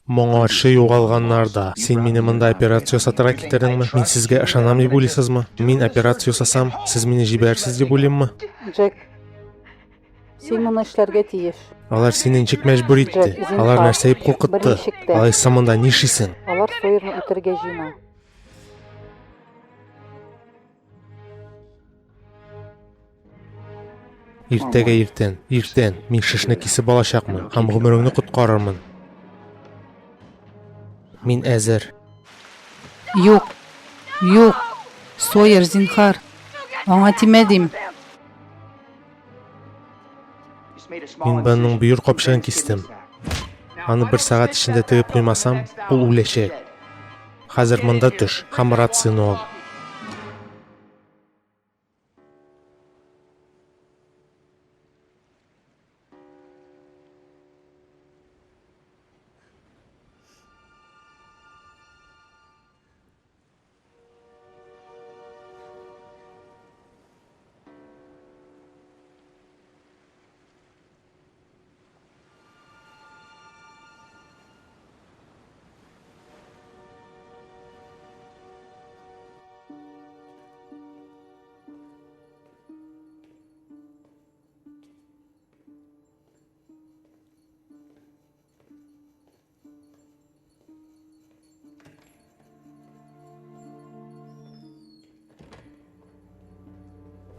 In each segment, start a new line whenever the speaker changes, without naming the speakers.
Моңарчы югалганнар да. Син мине монда операция ясатырга китердеңме? Мин сезгә ышанам дип уйлыйсызмы? Мин операция ясасам, сез мине җибәрерсез дип уйлыйммы?
Джек, син моны эшләргә тиеш.
Алар сине ничек мәҗбүр итте?
Джек, зинһар.
Алар нәрсә дип куркытты?
Берничек тә.
Алайса монда нишлисең?
Алар Сойерны үтерергә җыена.
Иртәгә иртән, иртән мин шешне кисеп алачакмын һәм гомереңне коткарырмын. Мин әзер.
Юк. Юк. Сойер, зинһар. Аңа тимә дим.
Мин Бенның бөер капчыгын кистем. Аны бер сәгать эчендә тегеп куймасам, ул үләчәк. Хәзер монда төш һәм рацияне ал.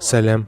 Сәлам.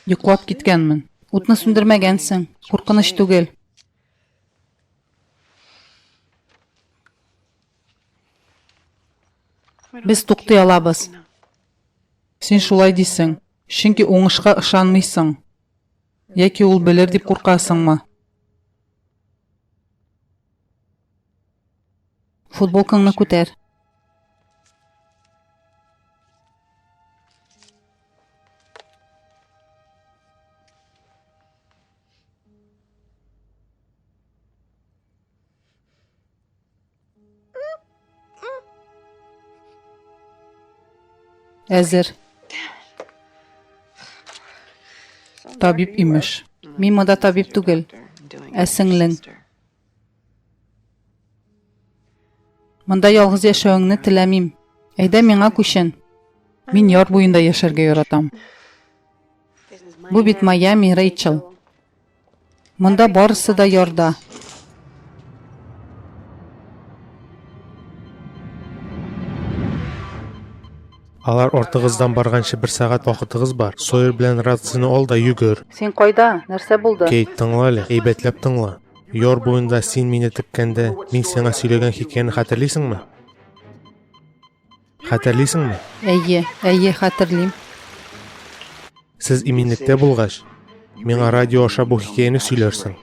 Йоклап киткәнмен. Утны сүндермәгәнсең. Куркыныч түгел. Без туктый алабыз. Син шулай дисең, чөнки уңышка ышанмыйсың. Яки ул белер дип куркасыңмы? Футболкаңны күтәр. Әзер. Табиб имеш. Мин монда табиб түгел, ә сеңлең. Монда ялгыз яшәвеңне теләмим. Әйдә миңа күчен. Мин яр буенда яшәргә яратам. Бу бит Майами, Рейчел. Монда барысы да ярда.
Алар артыгыздан барганчы бер сәгать вакытыгыз бар. Сойер белән рацияне ал да йөгер.
Син кайда? Нәрсә булды?
Кейт, тыңла әле, әйбәтләп тыңла. Яр буенда син мине теккәндә, мин сиңа сөйләгән хикәяне хәтерлисеңме? Хәтерлисеңме?
Әйе, әйе, хәтерлим.
Сез иминлектә булгач, миңа радио аша бу хикәяне сөйләрсең.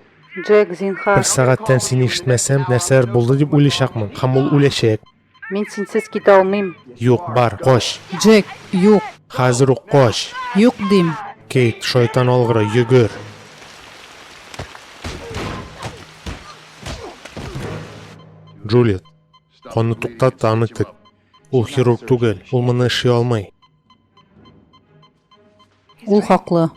Джек, зинһар.
Бер сәгатьтән сине ишетмәсәм, нәрсәләр булды дип уйлыйчакмын, һәм ул үләчәк.
Мин синсез китә алмыйм.
Юк, бар, кач.
Джек, юк.
Хәзер үк кач.
Юк дим.
Кейт, шайтан алгыры, йөгер. Джульет, канны туктат та аны тек. Ул хирург түгел, ул моны эшли алмый.
Ул хаклы.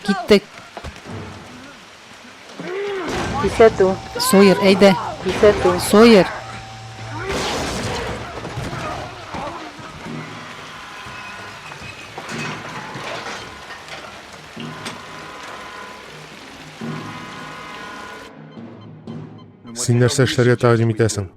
Киттек. Кисәтү. Сойер, әйдә. Кисәтү. Сойер.
Син нәрсә эшләргә тәкъдим итәсең?